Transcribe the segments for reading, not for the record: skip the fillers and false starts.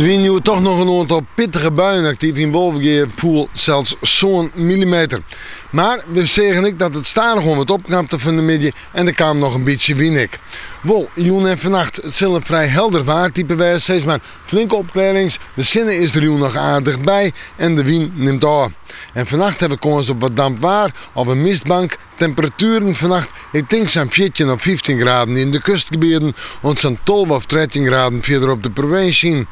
Der wiene hjoed toch noch in oantal pittige buien aktyf. Yn Wolvegea foel sels sân millimeter. Mar we seagen ek dat it stadichoan wat opknapte fan de middei en der kaam noch in bytsje wyn ek. Wol, jûn en fannacht, it sil in frij helder waartype wêze, sis mar flinke opklearrings, de sinne is der jûn noch aardich by en de wyn nimt ôf. En fannacht ha we kâns op wat damp waar of in mistbank. Temperatueren fannacht, ik tink sa'n 14 of 15 graden yn de kustgebieten oant sa'n 12 of 13 graden fierder op de provinsje yn.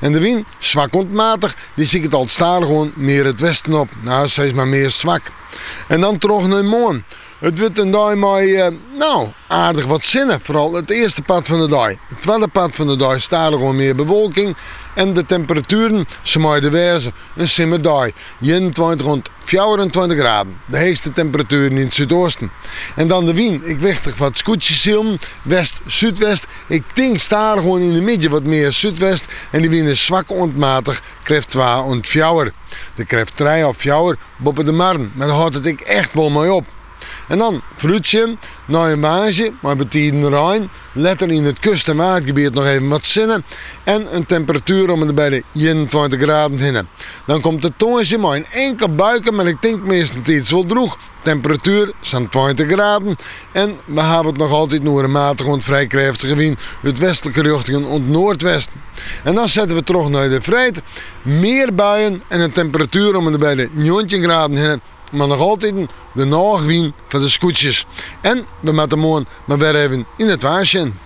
En de wyn, swak oant matich, dy siket al stadichoan mear it westen op. No, sis mar mear swak. En dan troch nei moarn. It wurdt in dei mei, no, aardich wat sinne, foaral it earste part fan de dei. It twadde part fan de dei stadichoan mear bewolking en de temperatueren, se meie der wêze, in simmerdei, 21 oant 24 graden, de heechste temperatueren yn it súdoosten. En dan de wyn, ek wichtich foar it skûtsjesilen, west-súdwest, ik tink stadichoan yn de middei wat mear súdwest en dy wyn is swak oant matich, krêft twa oant fjouwer. De krêft trije of fjouwer boppe de marren, mar dêr hâldt it ek echt wol mei op. En dan foarútsjen nei in woansdei mei betiden rein, letter yn it kust en waadgebiet noch even wat sinne en in temperatuer om en by de 21 graden hinne. Dan komt de tongersdei mei in inkel buike, mar ik tink meastentiids wol drûch, temperatuer sa'n 20 graden en we hawwe it noch altyd oer in matige oant frij krêftige wyn út westlike rjochtingen oant noardwesten. En dan sette we troch nei de freed, mear buien en in temperatuer om en by de 19 graden hinne, mar noch altiten genôch wyn foar de skûtsjes. En we moatte moarn mar wer even yn it waar sjen.